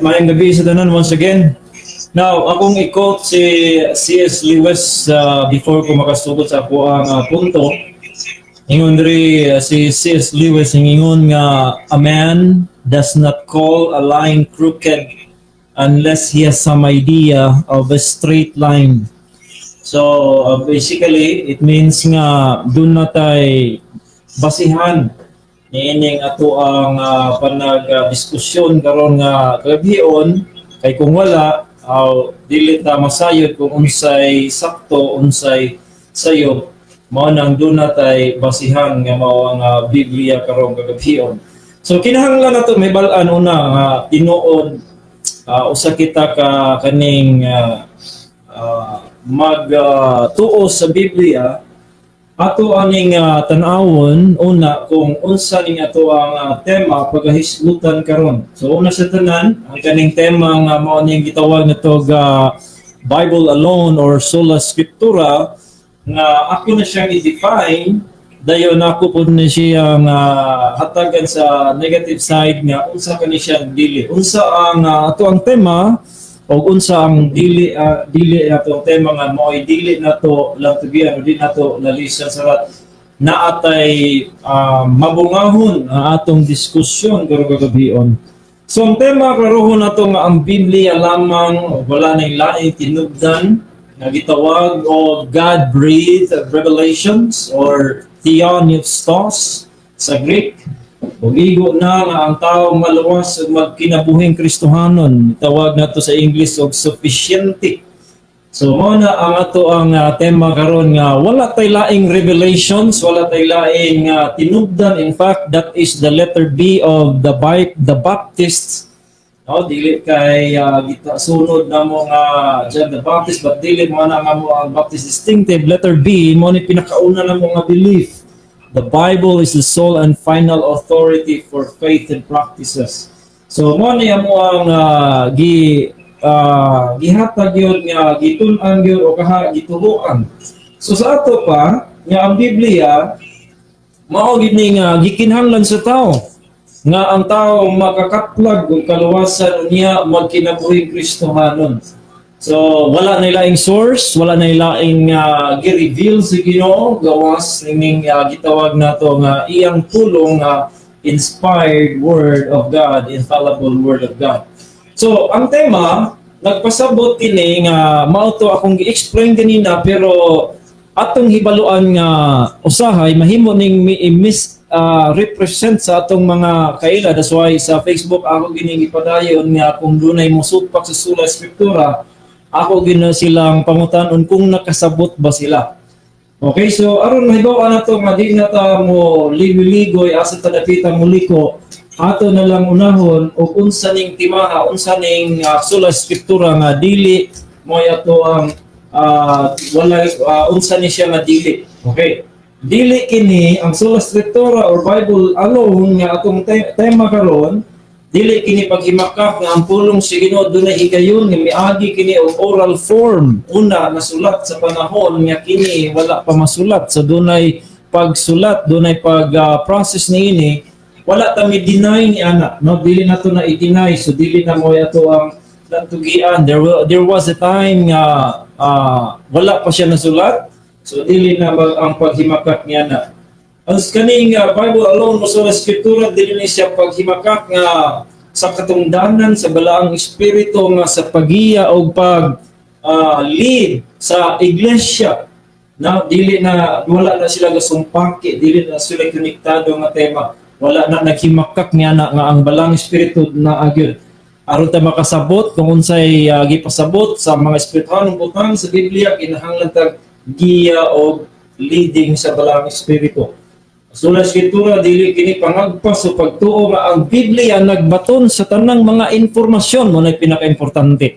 Maayong gabii sa tanan once again. Now, akong i-quote si C.S. Lewis before ko makasugod sa akoang punto. Ingon diri si C.S. Lewis, ingon nga a man does not call a line crooked unless he has some idea of a straight line. So, basically, it means nga duna na tay basihan niining ato ang panag-diskusyon karon nga kagabion, kay kung wala, aw dili ta masayod kung unsay sakto, unsay sayo. Mao nang duna tay basihan nga mao ang Biblia karong kagabion. So kinahanglan nato mahibal-an una nga tinuod usa kita ka kaning mag tuo sa Biblia, ato aning tan-awon una kung unsa ning ato ang tema pagahisgutan karon. So una sa tanan, ang kaning tema nga mao ning gitawag nato ga Bible alone or sola scriptura, nga ako na siyang i-define, dayon ako pud ni siya nga hatagan sa negative side nga unsa kani siya dili. Unsa ang ato ang tema o unsa ang dili ato ang tema nga mao'y dili nato lantugian o dili nato lalisan sa rat naatay mabungahon ang atong diskusyon karong kagabion. So ang tema karon nato nga ang Biblia lamang, wala nang laing tinubdan, nga gitawag og God-breathed revelations or theopneustos sa Greek. Ug igo na nga ang tao maluwas ug magkinabuhing Kristohanon. Tawag nato sa English og sufficiency. So mao na ang ato ang tema karon nga wala tay laing revelations, wala tay laing tinubdan. In fact, that is the letter B of the Baptists. No, dili kay gita sunod na mo nga John the Baptist, but dili mo na nga mo ang Baptist distinctive letter B mo ni pinakauna na mo nga belief. The Bible is the sole and final authority for faith and practices. So mo ni amo ang gihatag yun nga gitun-an gyud o kaha gituhuan. So sa ato pa nga ang Biblia mao gid ni nga gikinahanglan sa tao nga ang tao makakaplag og kaluwasan, unya magkinabuhing Kristohanon. So wala na laing source, wala na laing gi-reveal sa Ginoo gawas ning gitawag nato nga iyang pulong nga inspired word of God, infallible word of God. So ang tema nagpasabot kini nga mao to akong gi-explain ganina, pero atong hibaluan nga usahay mahimo ning mis represent sa atong mga kaila. That's why sa Facebook ako gining ipadayon nga kung dunay mosupak sa sola scriptura, ako gina silang pangutanon kung nakasabot ba sila. Okay, so aron mahibaw-an nato nga di na ta mo ligoy-ligoy, asa ta dapita muliko, ato na lang unahon og unsa ning timaha, unsa ning sola scriptura nga dili mo ato ang wala unsa ni siya nga dili. Okay. Dili kini ang sola scriptura or Bible alone nga atong tema karon, dili kini paghimakak nga ang pulong sa Ginoo dunay higayon nga miagi kini og oral form. Una nasulat sa panahon nga kini wala pa masulat. So dunay pagsulat, dunay pag process niini. Wala ta mi deny ni ana, no? Dili nato na i-deny, so dili na mo ato ang lantugian. There was a time nga wala pa siya nasulat, so dili na ang paghimakak niya na ang kaning Bible alone mo sa Escritura, dili ni siya paghimakak nga sa katungdanan sa balaang espiritu nga sa pagiya o pag lead sa iglesia na dili na, wala na sila gasumpaki, dili na sila konektado nga tema. Wala na naghimakak niya na nga ang balaang espiritu na agyud aron ta makasabot kung unsay gipasabot sa mga espirituhanong butang sa Biblia, kinahanglan tag giya og leading sa balaang espiritu. Sola Scriptura dili kini pangagpas sa pagtuo nga ang Biblia nagbaton sa tanang mga impormasyon. Mo na pinakaimportante.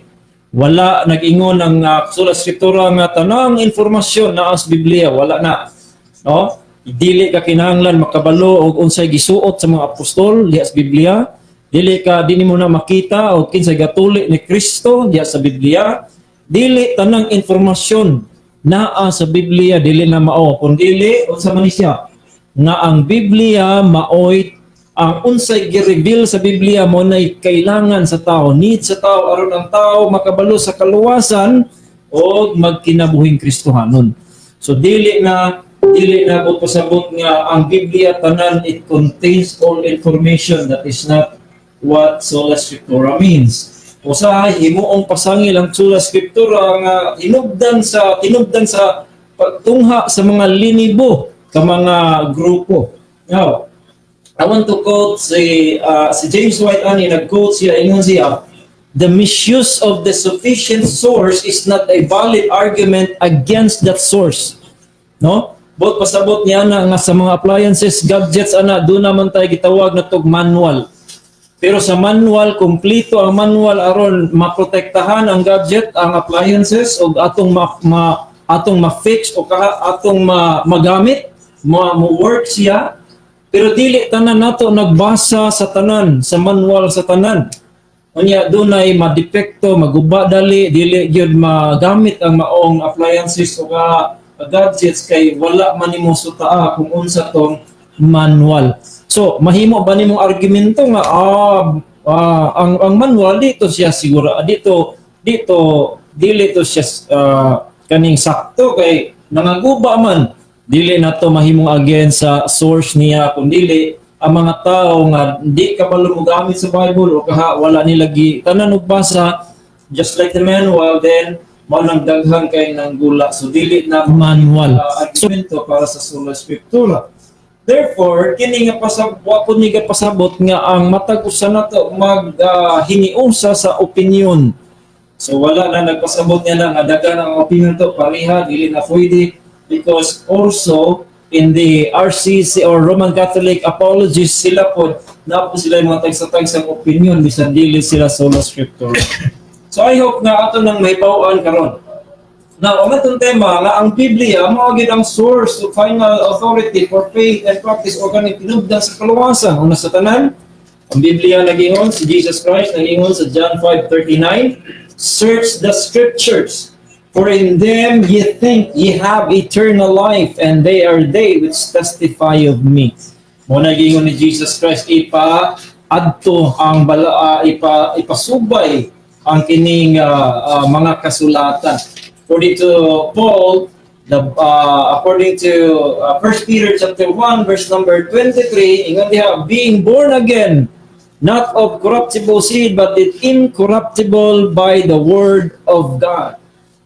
Wala nag-ingon ang Sola Scriptura nga tanang impormasyon naa sa Biblia, wala na. No? Dili ka kinahanglan makabalo og unsay gisuot sa mga apostol diha sa Biblia. Dili ka dili mo na makita og kinsay gatuli ni Kristo diha sa Biblia. Dili tanang impormasyon naa sa Biblia, dili na mao. Kung dili, unsa man ni siya? Nga ang Biblia maoy Ang unsay gi-reveal sa Biblia mao nay kailangan sa tao, need sa tao aron ang tao makabalo sa kaluwasan o magkinabuhing Kristohanon. So dili na ko pasabot nga ang Biblia tanan, it contains all information. That is not what sola scriptura means. Usahay himuong pasangil ang sola scriptura nga hinugdan sa pagtungha sa mga linibo ka mga grupo. Now, I want to quote si James White ani, nag-quote siya, ingon siya, "The misuse of the sufficient source is not a valid argument against that source." No? Bot pasabot niya na nga sa mga appliances, gadgets ana, doon naman tayo gitawag na tog manual. Pero sa manual, kumplito ang manual aron maprotektahan ang gadget, ang appliances og atong ma-fix o kaha atong magamit, mo work siya. Pero dili tanan nato nagbasa sa tanan, sa manual sa tanan. Unya dunay madepekto, maguba dali, dili gyud magamit ang maong appliances o ka gadgets kay wala man nimo sutaa kung unsa tong manual. So, mahimo ba nimong argumento nga ang manual dito siya siguro dito dito dili to siya kaning sakto kay nangaguba man? Dili na to mahimong against sa source niya kung dili ang mga tao nga di kabalo mo gamit sa Bible o kaha wala nila gi tanan og basa just like the manual, then mao nang daghan kay nang gula. So dili na manual argumento para sa sola scriptura. Therefore, kini nga pasab wa pud ni pasabot nga ang matag usa nato mag hiniusa sa opinion. So wala na nagpasabot niya na nga daghan ang opinion to pareha, dili na pwede, because also in the RCC or Roman Catholic apologists, sila po na po sila yung mga tagsa-tagsang opinion bisan dili sila sola scriptura. So I hope nga ato nang mahibaw-an karon. Now, ang atong tema nga ang Biblia mao gyud ang source of final authority for faith and practice o kaning tinubdan sa kaluwasan. Una sa tanan, ang Biblia nagingon, si Jesus Christ nagingon sa John 5:39, "Search the scriptures, for in them ye think ye have eternal life, and they are they which testify of me." Mao nagingon ni Jesus Christ, ipa adto ang bala, ipasubay ang kining mga kasulatan. According to Paul, according to 1 Peter chapter 1 verse number 23, ingon diha, "Being born again, not of corruptible seed, but it incorruptible by the word of God."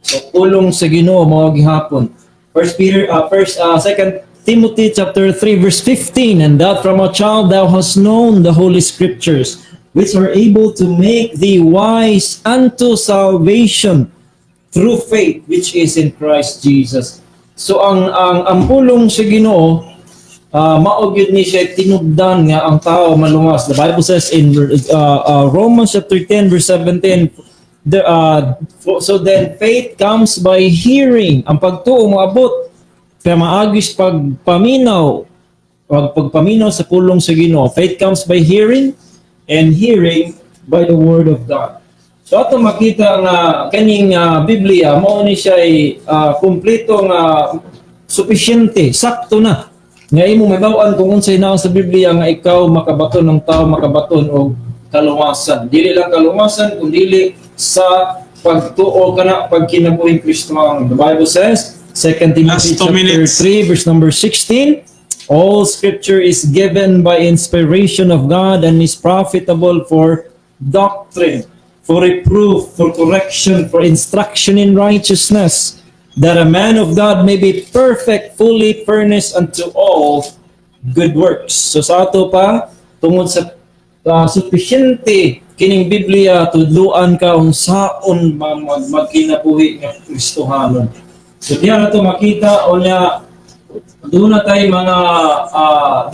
So pulong sa Ginoo mao gihapon. First Peter first Second Timothy chapter 3 verse 15, "And that from a child thou hast known the holy scriptures, which are able to make thee wise unto salvation through faith which is in Christ Jesus." So ang pulong sa Ginoo, mao gyud ni siya tinubdan nga ang tao maluwas. The Bible says in Romans chapter 10 verse 17, "So then faith comes by hearing." Ang pagtuo moabot kaya maagis pagpaminaw, pagpaminaw sa pulong sa Ginoo. Faith comes by hearing and hearing by the word of God. So ato makita nga kaning Biblia mao ni siya ay kumpleto nga sufisyente, sakto na. Nga imo mahibaw-an kung unsay naa sa Biblia nga ikaw makabaton ng tao makabaton og kaluwasan. Dili lang kaluwasan kun dili sa pagtuo kana pagkinabuhing Kristohanon. The Bible says, 2 Timothy Last 2 chapter minutes. 3 verse number 16, "All scripture is given by inspiration of God and is profitable for doctrine, for reproof, for correction, for instruction in righteousness, that a man of God may be perfect, fully furnished unto all good works." So sa ato pa, tungod sa sufisyente kining Biblia, tudluan ka unsaon magkinabuhi nga Kristohanon. So diya na to makita o niya doon na tayo mga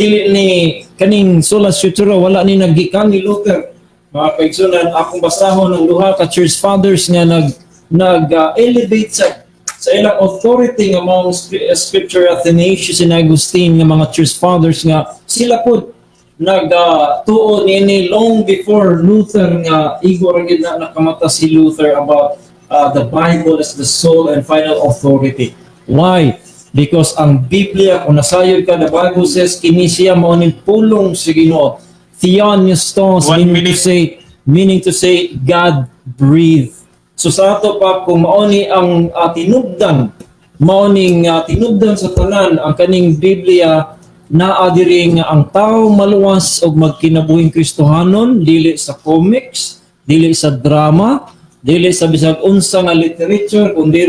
dili ni kaning sola scriptura, wala ni naggikan ni Luther. Mga kaigsunan, akong basahon ang duha ka church fathers nga nag nag elevate sa ilang authority nga maong scripture, Athanasius and Augustine, nga mga church fathers nga sila pud nag tuo niini long before Luther, nga igo ra gyud na nakamata si Luther about the Bible as the sole and final authority. Why? Because ang Biblia, kung nasayod ka, the Bible says, kini siya mao ning pulong sa Ginoo. Theopneustos, One meaning to minute. Say meaning to say God breathed. So sa ato pa, kung mao ni ang tinubdan, mao ning tinubdan sa tanan ang kaning Biblia, naa diri nga ang tao maluwas og magkinabuhing Kristohanon dili sa comics, dili sa drama, dili sa bisag unsa nga literature, kundi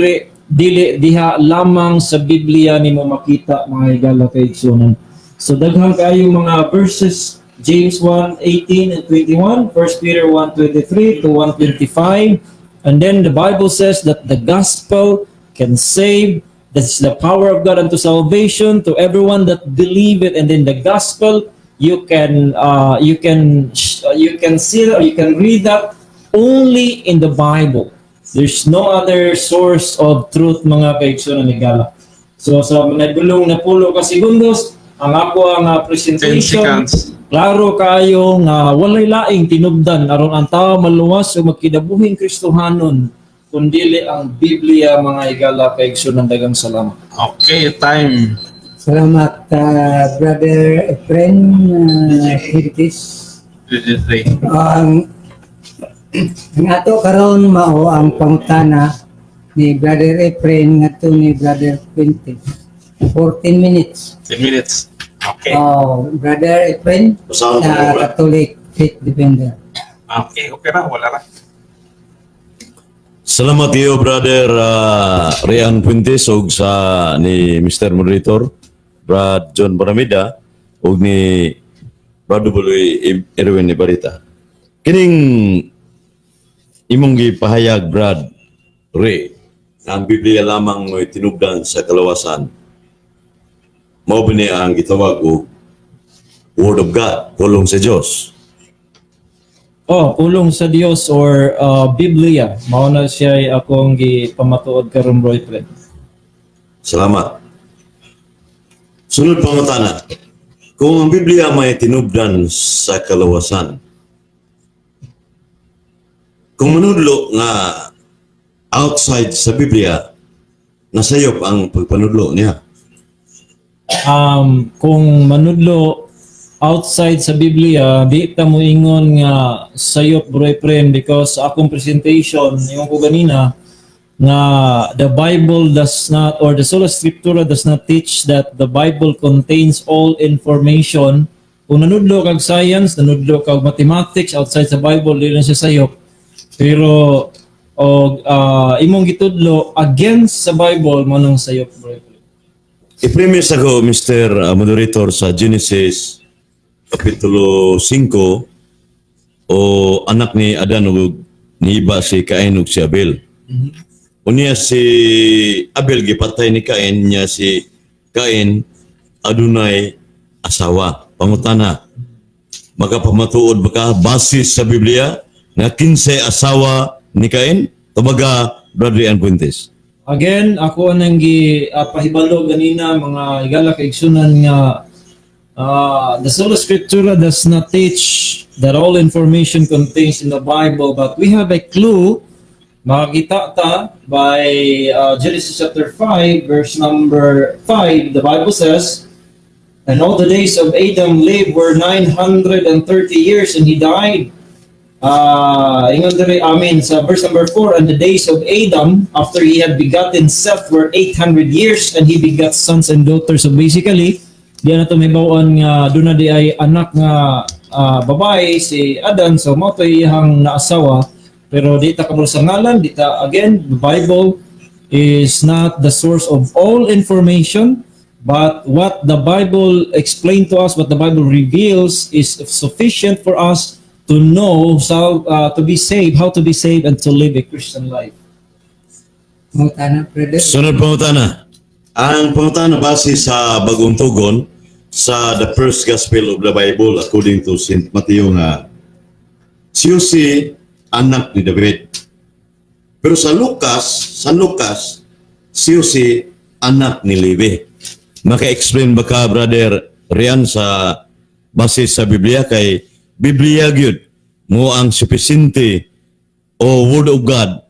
dili diha lamang sa Biblia nimo makita, mga higala kaigsunan. So daghan kaayo mga verses: James 1:18 and 21, 1 Peter 1:23 to 1:25. And then the Bible says that the gospel can save. That's the power of God unto salvation to everyone that believe it. And then the gospel, you can see or you can read that only in the Bible. There's no other source of truth, mga kaigsunan higala. So sa nagulong na 10 ka segundos, ang ako ang 10 presentation, seconds. Klaro kaayo nga walay laing tinubdan aron ang tao maluwas o magkinabuhing Kristohanon kundili ang Biblia, mga higala kaigsunan. Daghang salamat. Okay, time. Salamat, Brother Efren Fuentes. 23. Ang ato karon mao ang pangutana ni Brother Efren ngadto ni Brother Fuentes. 14 minutes. 10 minutes. Okay. Oh, Brother Efren Basahon ko sa na, Brad. Catholic Faith Defender. Okay na, wala na. Salamat iyo, Brother Rian Fuentes, ug sa ni Mr. Moderator, Brad John Baramida, ug ni Brad Buloy Erwin Ibarita. Kining imong gipahayag, Brad Ray, nga ang Biblia lamang mo'y tinubdan sa kalawasan. Mao ba ni ang gitawag og Word of God, pulong sa Dios? Oh, pulong sa Dios or Biblia. Mao na siya ay akong gipamatuod karon, Bro Efren. Salamat. Sunod pangutana. Kung ang Biblia may tinubdan sa kalawasan, kung manudlo nga outside sa Biblia, nasayop ang pagpanudlo niya? Kung manudlo outside sa Biblia, di ta mo ingon nga sayop, Bro Efren, because sa akong presentation, yung ko ganina, nga the Bible does not or the Sola Scriptura does not teach that the Bible contains all information. Kung nanudlo kag science, nanudlo kag mathematics outside sa Bible, di lang siya sayop. Pero og imong gitudlo against sa Bible, mao nang sayop, Bro Efren. I-premise ako, Mr. Moderator, sa Genesis Kapitulo 5 o anak ni Adan ug ni Iba si Cain ug si Abel. Unya si Abel gipatay ni Cain, niya si Cain adunay asawa. Pangutana, makapamatuod ba ka basis sa Biblia nga kinsay asawa ni Cain? Tubaga, Brother Ian Fuentes. Again, ako nang gi pahibalo ganina, mga higala kaigsunan, nga the Sola Scriptura does not teach that all information contains in the Bible, but we have a clue. Makakita ta by Genesis chapter 5 verse number 5. The Bible says, "And all the days of Adam lived were 930 years, and he died." Ingon diri, I mean, sa verse number 4, "And the days of Adam after he had begotten Seth were 800 years, and he begot sons and daughters." So basically, di na to mahibaw-an nga duna di ay anak nga babae si Adan, so mao to iyang naasawa. Pero di ta kabalo sa ngalan, di ta. Again, the Bible is not the source of all information, but what the Bible explained to us, what the Bible reveals is sufficient for us to know how to be saved, how to be saved and to live a Christian life. Pangutana, Brother. Sunod pangutana. Ang pangutana base sa Bagong Tugon sa the first gospel of the Bible according to St. Matthew nga si Jose anak ni David. Pero sa Lucas, si Jose anak ni Levi. Maka-explain ba ka, Brother Rian, sa base sa Biblia, kay Biblia gyud mo ang sufficiente o Word of God,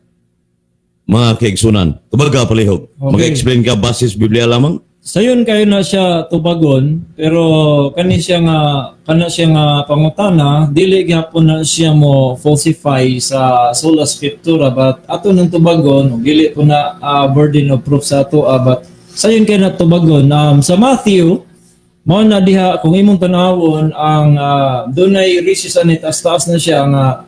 mga kaigsunan? Tubaga palihog. Okay. Maka-explain ka basis Biblia lamang? Sayon kayo na siya tubagon, pero kani siya nga kana siya nga pangutana, dili gyapon na siya mo falsify sa sola scriptura, but ato nang tubagon ug dili po na burden of proof sa ato, but sayon kayo na tubagon. Sa Matthew mao na diha, kung imong tan-awon ang dunay risis ani, taas-taas na siya nga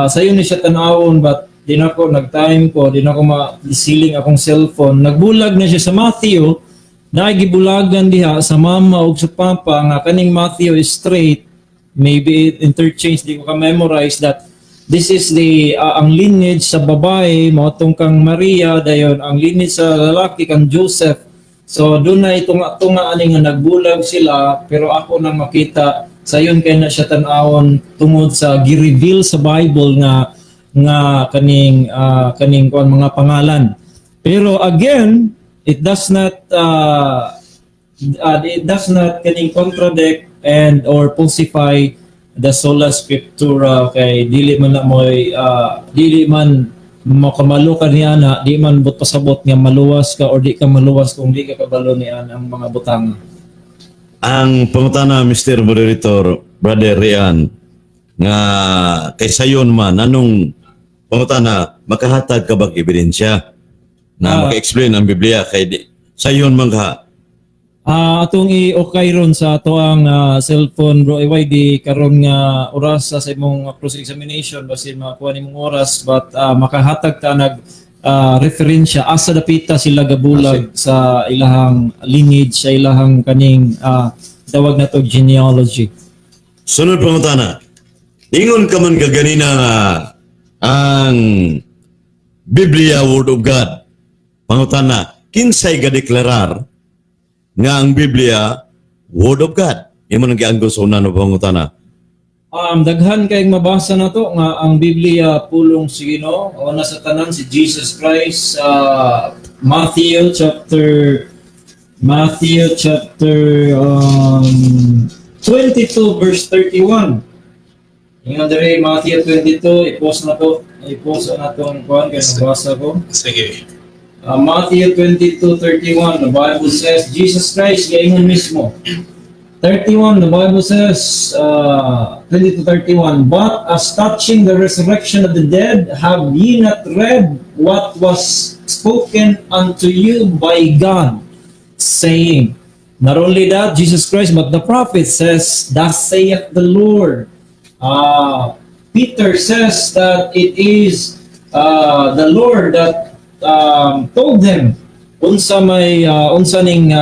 sayon ni siya tan-awon, but di na ko nag-time ko, di na ko ma-siling akong cellphone. Nagbulag na siya sa Matthew, nagibulagan diha sa mama ug sa papa nga kaning Matthew is straight, maybe it interchange, di ko ka-memorize that this is the ang lineage sa babae mao tong kang Maria, dayon ang lineage sa lalaki kang Joseph. So doon na itunga tunga ani nga nagbulag sila, pero ako nang makita sayon kay na siya tan-awon tungod sa gi-reveal sa Bible nga nga kaning kuan mga pangalan. Pero again, it does not kaning contradict and or falsify the sola scriptura kay dili man na moy dili man makamalo ka niya na di man but pasabot nga maluwas ka or di ka maluwas kung di ka kabalo niya ang mga butang. Ang pangutana, Mr. Moderator, Brother Rian, nga kay sayon man, anong pangutana, makahatag ka bag ebidensya na maka-explain ang Biblia kay di, sayon man ka? Atong i-okay ron sa ato ang cellphone, bro AYD, karon nga oras sa imong cross examination, basin makuha nimong oras, but makahatag ta nag referensya asa dapita sila gabulag sa ilahang lineage, sa ilahang kaning tawag na to genealogy. Sunod pangutana. Ingon ka man kaganina nga ang Biblia Word of God. Pangutana, kinsay gadeklarar nga ang Biblia Word of God? Imo nang gianggo sa una no pangutana. Daghan kay mabasa na to nga ang Biblia pulong sa Ginoo. Una sa tanan si Jesus Christ, Matthew chapter 22 verse 31. Ingon diri Matthew 22, i-post na to, i-post na tong kuan kay nabasa ko. Sige. Matthew 22:31, the Bible says, Jesus Christ, gaingon mismo. 31, the Bible says, 22:31, "But as touching the resurrection of the dead, have ye not read what was spoken unto you by God, saying," not only that, Jesus Christ, but the prophet says, "Thus saith the Lord." Peter says that it is the Lord that told them unsa may unsa ning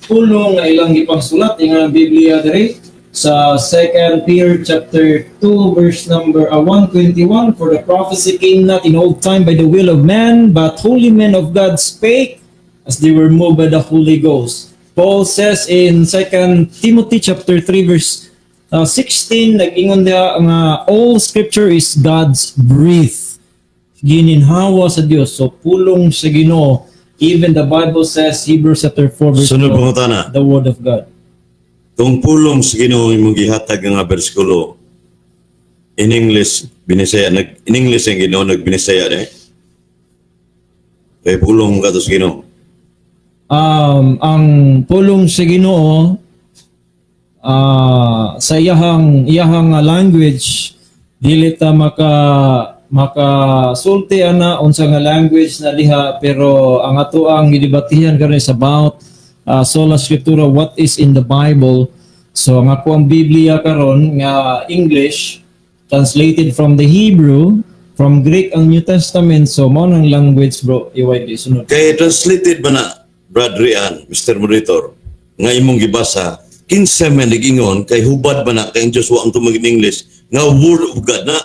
pulong nga ilang gipangsulat. Ingon ang Biblia diri sa 2 Peter chapter 2 verse number 121, "For the prophecy came not in old time by the will of man, but holy men of God spake as they were moved by the Holy Ghost." Paul says in 2 Timothy chapter 3 verse 16, nag-ingon diha nga all scripture is God's breath, gininhawa sa Dios, so pulong sa Ginoo. Even the Bible says, Hebrews chapter 4 verse Sunod 12, pangutana. The word of God. Kung pulong sa Ginoo imong gihatag nga bersikulo in English, Binisaya, nag in English ang Ginoo nag Binisaya eh. Kay pulong ka to sa Ginoo. Ang pulong sa Ginoo sa iyahang language, dili ta makasulti ana unsa nga language na diha, pero ang ato ang gidebatihan karon is about sola scriptura, what is in the Bible. So ang ako ang Biblia karon nga English, translated from the Hebrew, from Greek ang New Testament, so mao nang language, bro EYD. Sunod. Kay translated ba na, Brad Rian, Mr. Moderator, nga imong gibasa, kinsa man nag-ingon kay hubad ba na kay ang Diyos wa ang tumag in English nga word of God na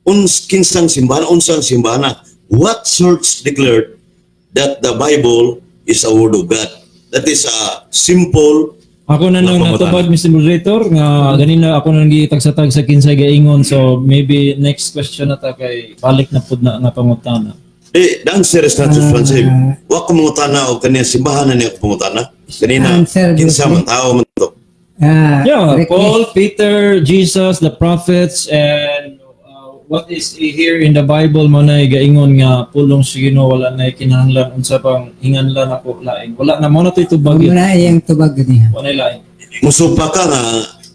uns kinsang simbahan, unsang simbahan na, what church declared that the Bible is a word of God? That is a simple Ako na nang nga pangutana. Natubag, Mr. Moderator, nga ganina ako nang gitagsa-tag sa kinsay gaingon, so maybe next question na ta kay balik na pud na nga pangutana. Eh, the answer is not responsive. Wa ko mangutana og kaniya simbahan na niya ako pangutana. Kanina, Answer, kinsa briefly. man tao man to. Yeah, request. Paul, Peter, Jesus, the prophets, and What is here in the Bible mo na gaingon nga pulong sa Ginoo, wala na kinahanglan unsa pang hinganlan ako laing. Wala na mo na to itubag yun. Wala iyang tubag niya. Wala na laing. Musupa ka nga,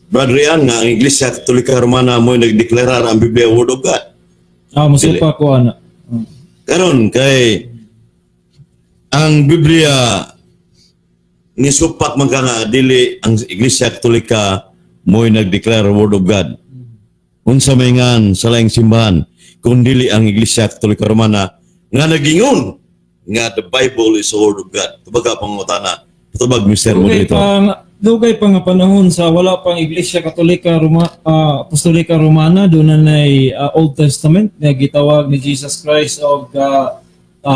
Brother Ian, nga ang Iglesia Katolika Romana mo nagdeklarar ang Biblia Word of God. Ah, musupa ko ana. Karon kay ang Biblia nisupak man ka nga dili ang Iglesia Katolika mo'y nagdeklara Word of God. Unsa may ngan sa laing simbahan kung dili ang Iglesia Katolika Romana nga nagingon nga the Bible is the Word of God. Tubaga pangutana. Tubag, Mr. Dugay Moderator. pa dugay pa nga panahon sa wala pang Iglesia Katolika Roma, Apostolika Romana, doon na nay Old Testament nga gitawag ni Jesus Christ og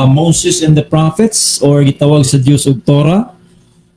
Moses and the Prophets or gitawag sa Dios og Torah.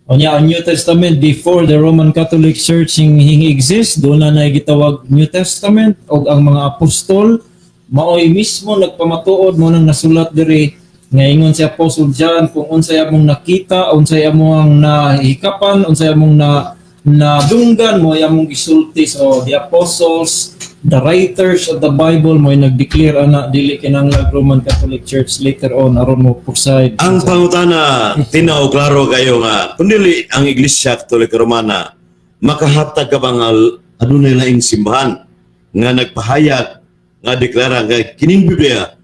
Unya ang New Testament, before the Roman Catholic Church hing exist, doon na nay gitawag New Testament og ang mga apostol maoy mismo nagpamatuod mo nang nasulat diri nga ingon si Apostle John kung unsay among nakita, unsay among nahikapan, unsay among na nadunggan mo among gisulti. So the apostles, the writers of the Bible, mo nag-declare ana, dili kinahanglan Roman Catholic Church later on aron mo preside. Ang pangutana, tinaw klaro kayo nga, kung dili ang Iglesia Katolika Romana, makahatag ka ba nga adunay laing simbahan nga nagpahayag nga deklara nga kining Biblia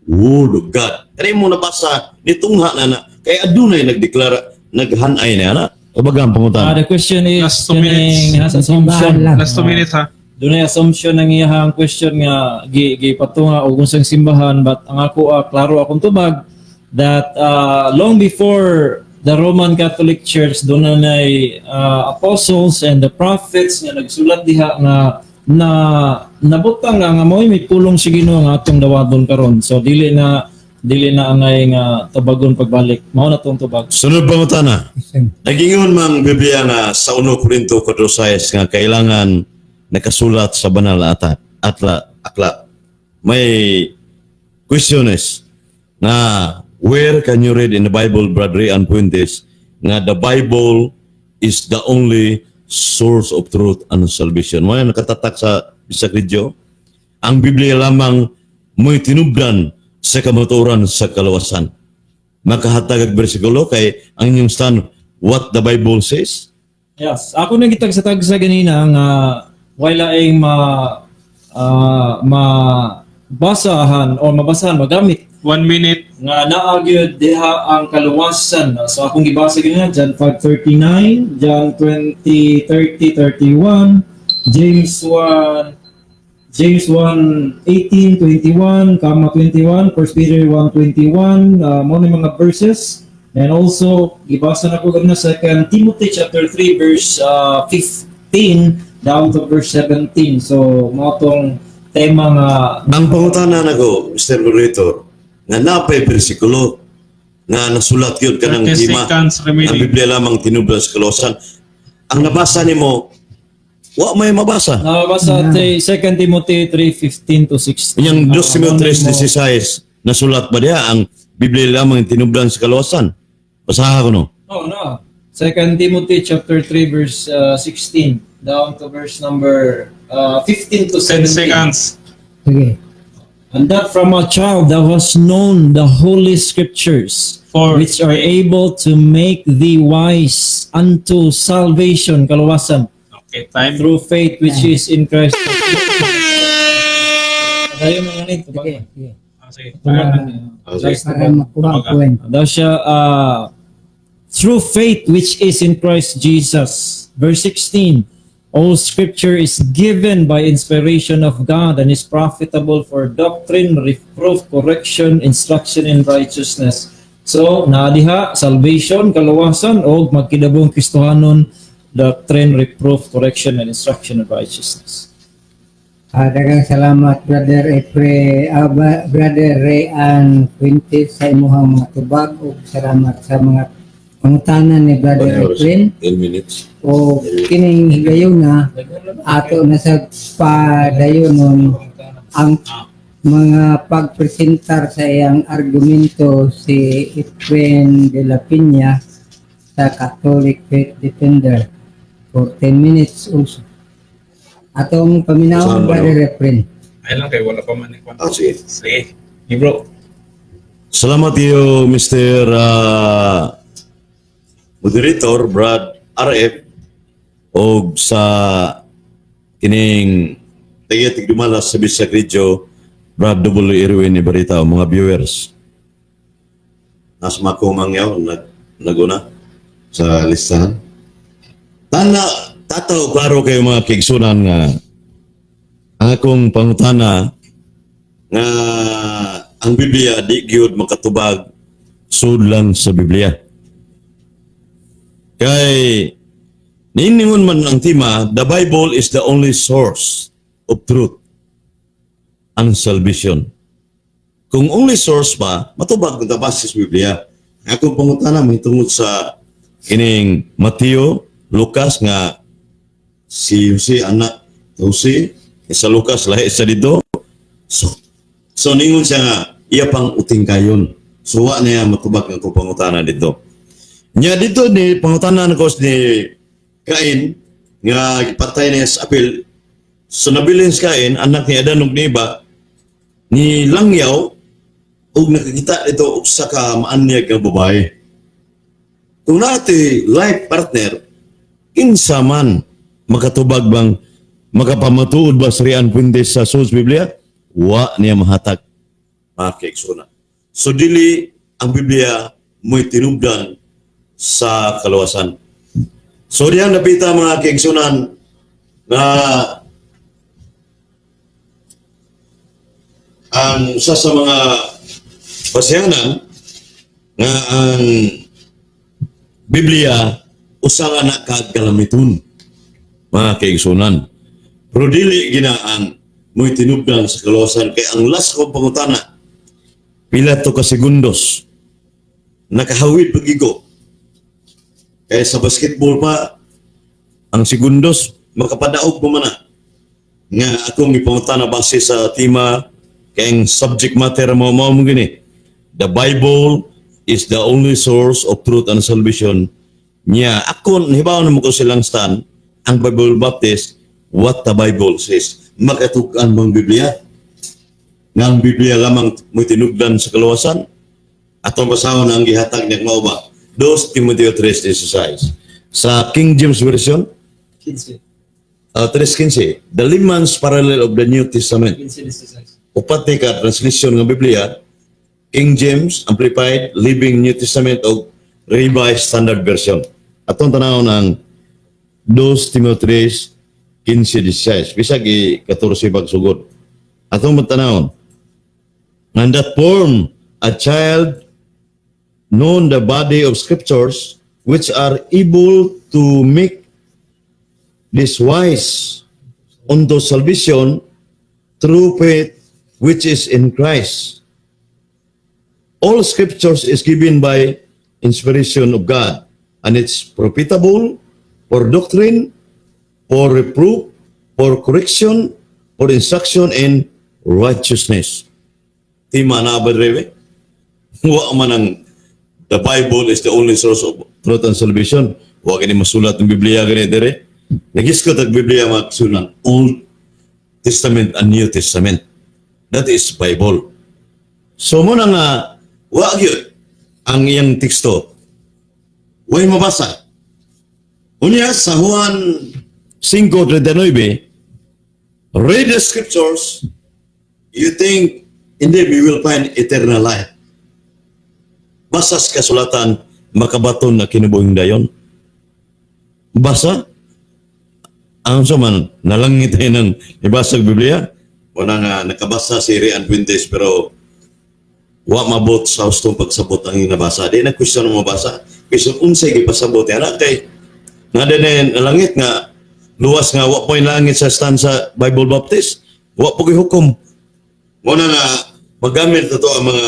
Word of God? Kaya mo nabasa nitungha na na kay adunay nagdeklara, naghanay na ana. Ubaga ang pangutana. The question is Last 2 minutes. kaning has assumption. Simbahan lang. Last 2 minutes ha. Dunay assumption ang iyahang question nga gi gipatunga og unsang simbahan, but ang ako, klaro akong tubag that long before the Roman Catholic Church, doon na nay apostles and the prophets nga nagsulat diha nga na nabutang nga nga mo'y may pulong sa Ginoo nga atong dawaton karon. So dili na angay nga tubagon pagbalik. Mao na tong tubag. Sunod pangutana. Nagingon mang Biblia nga sa 1 Korinto 4:6 nga kailangan nakasulat sa banal na ata, atla, aklat. May question is nga where can you read in the Bible, Brother Ian Puentes, nga the Bible is the only source of truth and salvation? Wala nakatatak sa Bisdak Radio. Ang Biblia lamang mo'y tinubdan sa kamatuoran sa kalawasan. Makahatag og bersikulo kay ang inyong stand, what the Bible says. Yes, ako na gitag sa tagsa ganina nga wala ay ma mabasahan o mabasahan magamit 1 minute. Nga naa gyud diha ang kaluwasan. So akong gibasa ganina John 5:39, John 20:30 31, James 1, James 1:18, 21, comma 21, 1 Peter 1:21, mo ni mga verses. And also, gibasa na ko ganina 2 Timothy chapter 3 verse 15 down to verse 17. So, mo tong tema nga. Ang pangutana nako, Mr. Moderator, nga napay bersikulo nga nasulat yun kanang 30 tema seconds ang remaining. Biblia lamang tinubdan sa kaluwasan. Ang nabasa nimo, wa may mabasa. Nabasa yeah. 2 Timothy 3:15 to 16. Yang 2 Timothy mo na mo- 3:16, nasulat ba diha ang Biblia lamang tinubdan sa kaluwasan? Basaha ko no. Oh, no. 2 Timothy chapter 3 verse 16 down to verse number 15 to 10 17. seconds. Sige. And that from a child thou hast known the holy scriptures, Four. which are able to make thee wise unto salvation, kaluwasan, Okay, time. through faith which is in Christ. Tayo mga nito. Sige. Sige. Ah, sige. Ah, sige. Para makuha ang point. Daw siya, through faith which is in Christ Jesus. Verse 16, all scripture is given by inspiration of God and is profitable for doctrine, reproof, correction, instruction in righteousness. So, naadiha, salvation, kaluwasan, o magkidabong Kristohanon, doctrine, reproof, correction, and instruction in righteousness. Ah, daghang salamat, Brother Efre, Brother Rayan Fuentes, sa imuhang mga tubag ug salamat sa mga pangutana ni Brother Efren. 10 minutes. O kining higayuna ato na sa padayonon ang mga pagpresentar sa iyang argumento si Efren de la Peña sa Catholic Faith Defender for 10 minutes also. Atong paminawon, Saan ba Brother Efren. Ay lang kay wala pa man ni kwan. Ah, sige. Sige. Di bro. Salamat iyo, Mr. Moderator Brad RF, og sa kining tagiya tigdumala sa Bisdak Radio, Brad W. Irwin Ibarita, o mga viewers. Nas mako mangyaw naguna sa listahan. Tana tataw klaro kayo, mga kaigsunan, nga ang akong pangutana nga ang Biblia di gyud makatubag sud lang sa Biblia. Kay niingon man ang tema, "The Bible is the only source of truth and salvation." Kung only source pa, matubag kung base sa Biblia. Ang akong pangutana mahitungod sa kining Mateo, Lucas nga si Jose anak Jose sa Lucas lahi sa dito. So ningon siya nga iya pang uting kayon. So wa niya matubag ang akong pangutana dito. Nya dito ni pangutana ko ni Cain nga gipatay niya sa Abel. So nabilin si Cain, anak ni Adan ug ni Eva, ni langyaw ug nakakita dito og usa ka maanyag nga babae. Kung nati life partner, kinsa man makatubag bang makapamatuod ba sa Rian Puentes sa sus Biblia? Wa niya mahatag, mga kaigsunan. So dili ang Biblia mo'y tinubdan sa kaluwasan. So diyan napita, mga kaigsunan, na ang usa sa mga basihanan nga ang Biblia usa nga nakagalamiton, mga kaigsunan. Pero dili gina ang mo'y tinubdan sa kaluwasan, kay ang last ko pangutana, pila to ka segundos nakahawid pagigo. Kaya sa basketball pa ang segundos makapadaog pa man na nga akong ipangutana base sa tema, kay ang subject matter mo mo mo gini, "The Bible is the only source of truth and salvation." Nya ako hibaw na mo ko silang stand ang Bible Baptist, what the Bible says. Makatug-an bang Biblia nga ang Biblia lamang mo tinugdan sa kaluwasan? Atong basahon ang gihatag niya mao ba 2 Timoteo 3:16 sa King James Version. 15. 3:15, the Layman's Parallel of the New Testament. 15:16. Upat ni ka translation ng Biblia: King James, Amplified, Living New Testament o Revised Standard Version. Atong tanaw ng 2 Timoteo 3:15-16. Bisag i 14 pagsugod. Atong matanawon. "And that form a child known the body of scriptures which are able to make this wise unto salvation through faith which is in Christ. All scriptures is given by inspiration of God and it's profitable for doctrine, for reproof, for correction, for instruction in righteousness." Tema na ba, Rebe? Wa man ang "The Bible is the only source of truth and salvation." Wa kini masulat ng Biblia gani dire. Nagiskot ang Biblia magsunan Old Testament and New Testament. That is Bible. So mo na nga wa gyud ang iyang teksto. Way mabasa. Unya sa Juan 5:39, "Read the scriptures, you think in them you will find eternal life." Basa sa kasulatan, makabaton na kinabuhing dayon. Basa? Ang sa man, nalangit tayo ng ibasa sa Biblia. Wala nga, nakabasa si Rian Fuentes pero wa mabot sa hustong pagsabot ang iyang nabasa. Di na question ang mabasa. Question unsay gipasabot yan. Kay nga din nalangit nga luwas nga wa po'y langit sa stand sa Bible Baptist. Wa po hukom. Muna nga magamit na to ang mga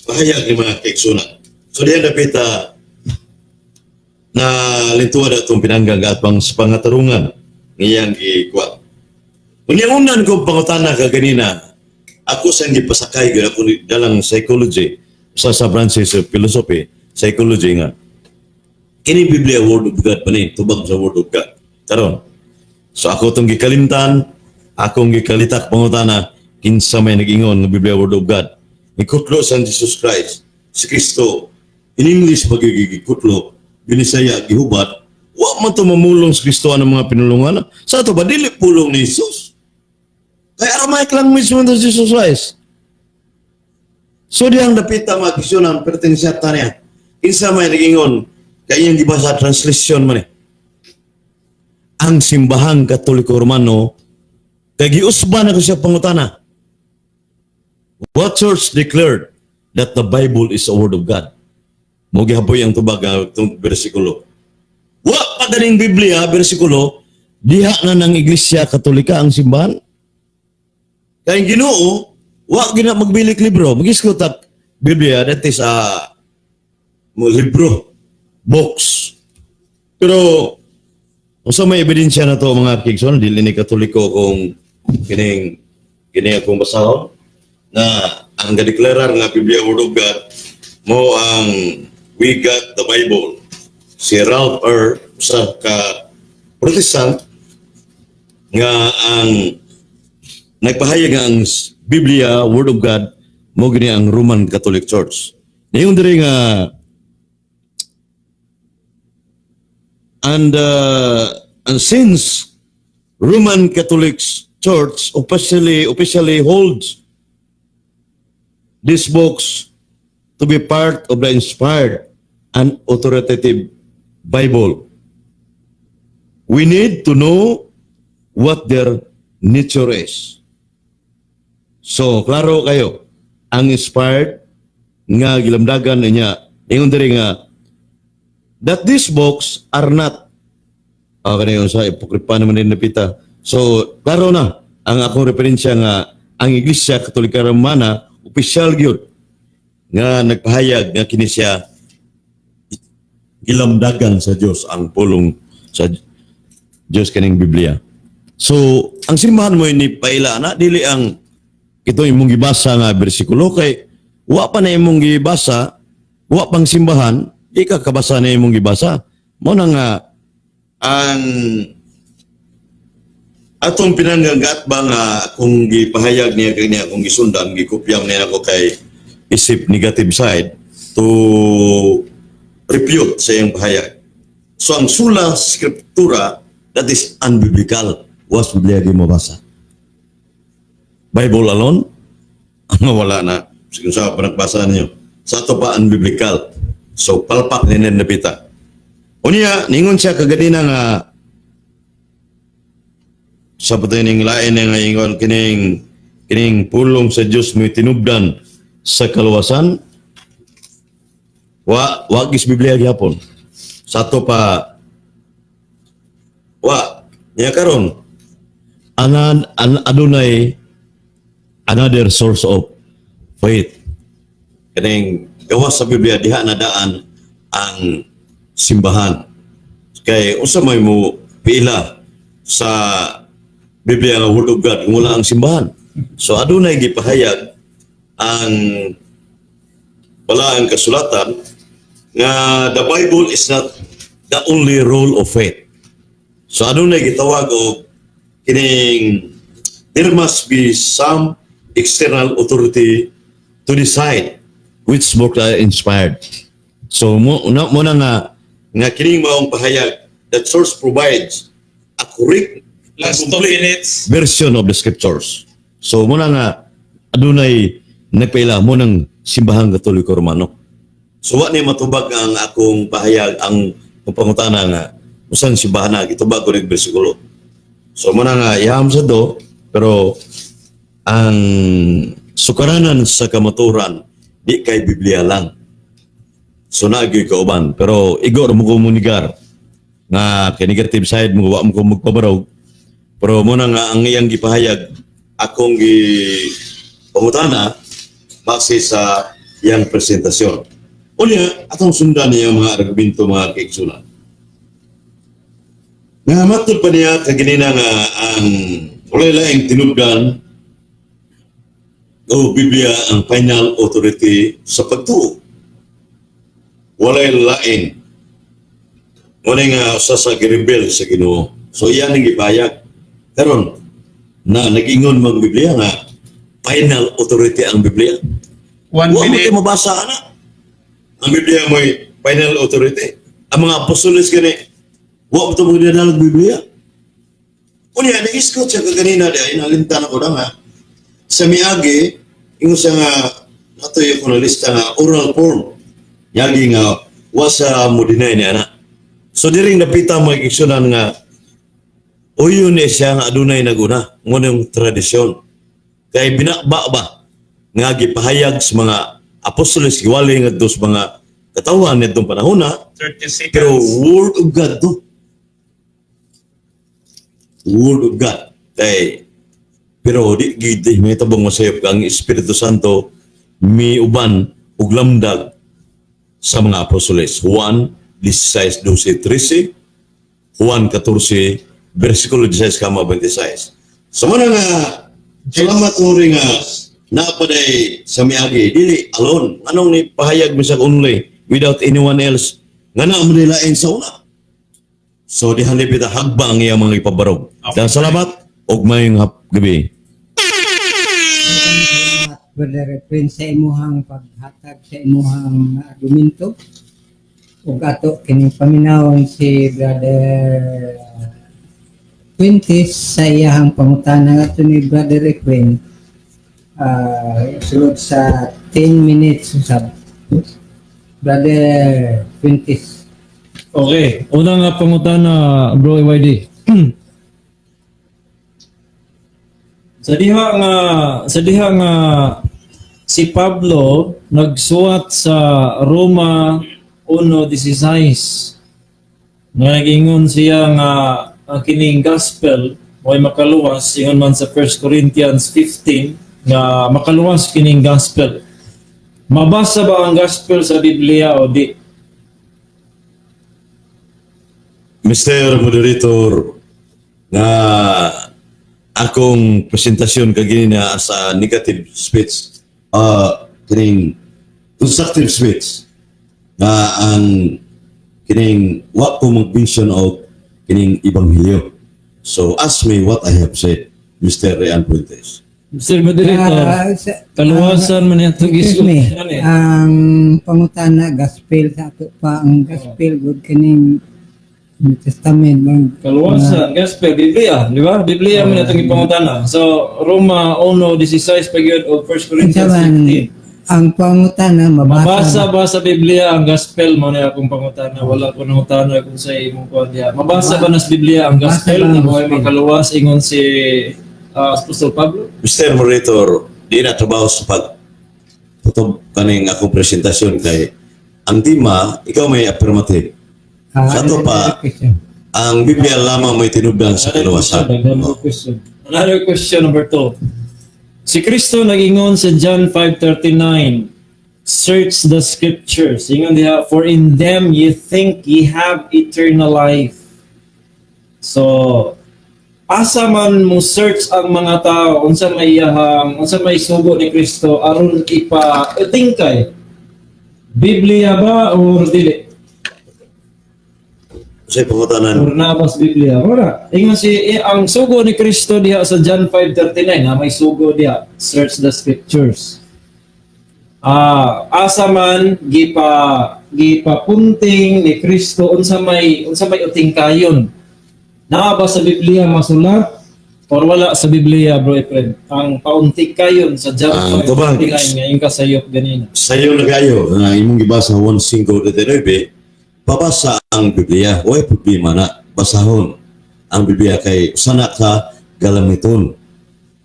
pahayag ni mga kaigsunan. So diyan napita na lintuan na itong pinanggang at pang sa pangatarungan ngiyang gikuha. Unyang unan ko pangutana ka ganina, ako sa gipasakay gyud ako ni dalang psychology sa branches of philosophy, psychology, nga kini Biblia word of God pa ni, tubag sa word of God. Karon. So ako tong gikalimtan, Akong gikalitak pangutana, kinsa may nag-ingon nga Biblia Word of God. Ikutlo sa Jesus Christ, si Kristo. In English pagigikutlo, Binisaya gihubat, wa man to mamulong sa Kristo ang mga pinulungan. Sa ato ba dili pulong ni Jesus? Kaya Aramaic lang mismo to Jesus Christ. So diyang dapita mga kisyonan, pertensiya ta niya. Kinsa may nag-ingon, kay iyang gibasa translation man eh. Ang Simbahang Katoliko Romano, kay giusba na ko siya pangutana. What church declared that the Bible is a word of God? Mo gihaboy ang tubag ang itong bersikulo. Wa pa ganing Biblia, bersikulo, diha na ng Iglesia Katolika ang simbahan. Kay ang Ginoo, wa gina magbilik libro. Mag-isgot Biblia, that is a mo libro, books. Pero unsa may ebidensya na to, mga kigsoon, dili ni Katoliko kung kining kini akong basahon na ang gadeklarar nga Biblia Word of God mo ang We Got the Bible. Si Ralph R. Usa ka Protestant nga ang nagpahayag nga ang Biblia Word of God mo gini ang Roman Catholic Church. Niyon diri nga and since Roman Catholic Church officially holds these books to be part of the inspired and authoritative Bible, we need to know what their nature is. So, klaro kayo, ang inspired nga gilamdagan niya, ingon diri nga that these books are not. Ah, kani sa ipokripa naman din napita. So, klaro na ang akong referensya nga ang Iglesia Katolika Romana opisyal gyud nga nagpahayag nga kini siya gilamdagan sa Dios, ang pulong sa Dios kaning Biblia. So, ang simbahan mo ni paila na dili ang ito imong gibasa nga bersikulo, kay wa pa na imong gibasa, wa pang simbahan, di ka kabasa na imong gibasa. Mo na nga ang atong pinanggagat ba nga kung gipahayag niya kanya, kung gisundan, gikopya niya ako kay isip negative side to refute sa iyang pahayag. So ang sola scriptura, that is unbiblical. Was Biblia di mabasa. Bible alone, ang wala na. Sige sa panagbasa ninyo. Sa ato pa unbiblical. So palpak ni napita. Unya, ningon siya kaganina nga sa patay ning lain nga ingon kining kining pulong sa Dios mo tinubdan sa kaluwasan, wa wagis Biblia gihapon. Sa ato pa wa niya karon anan an, adunay another source of faith kining gawas sa Biblia. Diha na daan ang simbahan kay unsa may mo pila sa Biblia nga Word of God kung wala ang simbahan? So adunay gipahayag ang balaang kasulatan nga the Bible is not the only rule of faith. So adunay gitawag og kining there must be some external authority to decide which book are inspired. So mo na nga nga kining maong pahayag that source provides a correct and Last 2 complete minutes. Version of the scriptures. So muna nga adunay nagpaila mo ng Simbahang Katoliko Romano. So wa ni matubag ang akong pahayag, ang pangutana nga usan simbahan na gitubag ko ning bersikulo. So muna nga iham sa do, pero ang sukaranan sa kamaturan di kay Biblia lang. So naagyoy kauban, pero igo ra mo komunigar nga kay negative side mo, wa mo ko magpabarog, pero mo na nga ang iyang gipahayag, akong gi pangutana base sa iyang presentasyon. Unya, atong sundan niya mga argumento, mga kaigsunan. Nga matod pa niya kaginina nga ang walay laing tinubdan o Biblia ang final authority sa pagtuo. Walay lain. Wala nga usa sa girebel sa Ginoo. So iyan ang gipahayag. Karon, Na nag-ingon mang Biblia nga final authority ang Biblia. One Wa mo minute. tayo mabasa ana. Ang Biblia mo'y final authority. Ang mga apostoles gani, wa mo ito magdadala og Biblia. Unya, nag-iskot siya kaganina di ay nalimtan ako na nga. Sa miagi, ingon siya nga, natoy ko na lista nga oral form. Yagi nga, wa sa mo deny ni ana. So diring napita mo igsunan nga, uyon ni siya nga adunay naguna, ngunang tradisyon. Kay binakba ba nga gipahayag sa mga apostoles, giwali ngadto sa mga katawhan nitong panahon na, 30 seconds. pero word of God to. Word of God. Kay pero di gid may tabang masayop ka ang Espiritu Santo miuban ug lamdag sa mga apostoles. Juan 16, 12, 13, Juan 14, versikulo 16 kama 26. Sa mga nga, salamat mo rin nga, napaday sa miagi, dili alone. Anong ni pahayag mo sa only without anyone else? Nga na mo nilain sa una. So diha ni pita hagba ang iyang mga ipabarog. Okay. Okay. Salamat ug maayong gabi. Salamat, Brother Efren, sa imuhang paghatag sa imuhang argumento. Ug ato kining paminawon si Brother Fuentes sa iyahang pangutana ato ni Brother Efren, sulod sa 10 minutes usab. Brother Fuentes. Okay, una nga pangutana, Bro EYD. Sa diha nga si Pablo nagsuwat sa Roma 1:16 nga nagingon siya nga ang kining gospel mo'y makaluwas, ingon man sa 1 Corinthians 15 nga makaluwas kining gospel. Mabasa ba ang gospel sa Biblia o di? Mr. Moderator, nga akong presentasyon kaganina sa negative speech, kining constructive speech, nga ang kining wa ko mag-mention og kining ebanghelyo. So ask me what I have said, Mr. Rean Fuentes. Mr. Moderator, kaluwasan man yung Excuse me, Ano eh? ang pangutana gospel sa ato pa, ang gospel gud kining New Testament bang? Kaluwasan, gospel, Biblia, di ba? Biblia man itong ipangutana. So, Roma 1:16 pa gyud o 1 Unsa Corinthians man 15. ang pangutana, mabasa Mabasa ba sa Biblia ang gospel mo na akong pangutana? Wala ko nangutana kung sa imong kuan diha. Mabasa ba na sa Biblia ang Mabasa gospel ba ang nga mo'y gospel? makaluwas ingon si Apostol Pablo? Mr. Moderator, di na trabaho sa pag tutob kaning akong presentasyon kay ang tema, ikaw may affirmative. Sa ato pa, another question. ang Biblia lamang may tinubdan sa kaluwasan. Another question. Another question number 2. Si Kristo nagingon sa John 5:39, "Search the scriptures." Ingon diha, "For in them ye think ye have eternal life." So, asa man mo search ang mga tao, unsa may sugo ni Kristo aron ipa tingkay? Biblia ba or dili? Sa pangutanan, Or naa ba sa Biblia? Wala. Ingon si ang sugo ni Kristo diha sa John 5:39 na may sugo diha, "Search the scriptures." Asa man gipapunting ni Kristo, unsa may utingkayon? Naa ba sa Biblia masulat or wala sa Biblia, Bro Efren? Ang paunting kayon sa John Ang tubag. 5:39 nga yung kasayop ganina. Sa iyo nagayo, nga imong gibasa 1:5-39, pabasa ang Biblia. Way problema na, basahon ang Biblia kay sana ka galamiton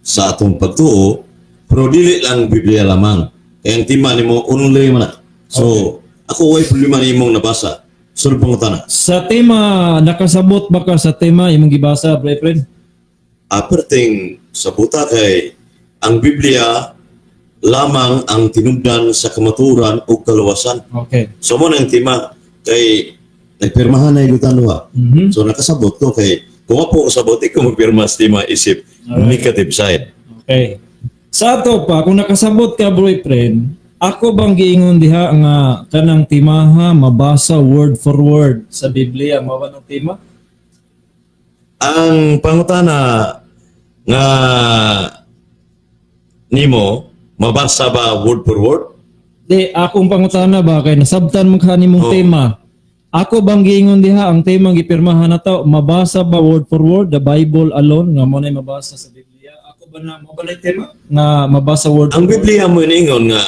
sa atong pagtuo, pero dili lang Biblia lamang. Kay ang tema nimo unong man na. So, ako way problema nimong nabasa. Sunod pangutana. Sa tema, nakasabot ba ka sa tema imong gibasa, Bro Efren? Aperting sa buta kay ang Biblia lamang ang tinubdan sa kamaturan o kaluwasan. So mo nang tema kay nagpirmahan na ilutan duha. So nakasabot ko kay kung ako kasabot, ikaw magpirma sa tema isip negative side. Okay. Sa ato pa, kung nakasabot ka, Bro Efren, ako bang giingon diha nga kanang timaha mabasa word for word sa Biblia, mao ba ng tema? Ang pangutana Nga nimo mabasa ba word for word? Di, akong pangutana ba kay nasabtan mo ka nimong Oh. tema. Ako bang giingon diha ang tema gipirmahan na to, mabasa ba word for word the Bible alone nga mo na mabasa sa Biblia? Ako ba na mo ba na yung tema nga mabasa word Ang for word? Biblia mo iningon nga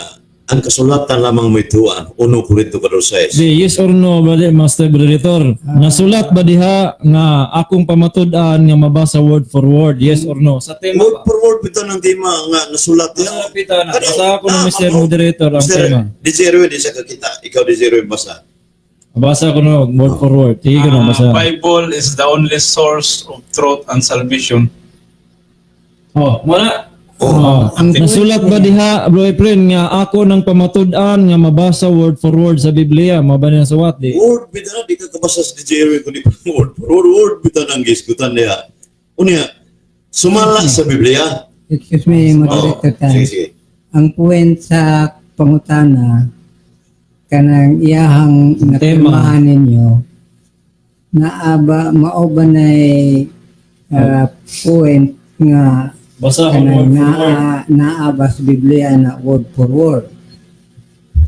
ang kasulatan lamang may tuan 1 Korinto 14. Di, yes or no, brother, Master Moderator? Nasulat ba diha nga akong pamatud-an nga mabasa word for word? Yes or no? Sa tema Word ba? for word bitaw ng tema nga nasulat diha. Basta pita na. Ano? Basta ako ng Ah, Mr. ako. Moderator ang Mr. tema. DJ Erwin, di siya kakita. Ikaw, DJ Erwin, basa. Basa ko no, word for word. Sige ko no, basa. Bible is the only source of truth and salvation. Oh, wala. Oh. Oh. Ang Nasulat ba diha, Bro Efren, nga ako ng pamatud-an nga mabasa word for word sa Biblia, maba niya suwat di? Word bitaw na, di ka kabasa sa DJ Erwin kundi pa word for word. Word bitaw na ang gisgutan niya. Unya, sumala sa Biblia. Excuse me, Oh, Moderator Tan. sige, sige. Ang point sa pangutana kanang iyahang napirmahan ninyo naa ba mao ba nay point nga Basa ko kanang word for word. naa naa ba sa Biblia na word for word?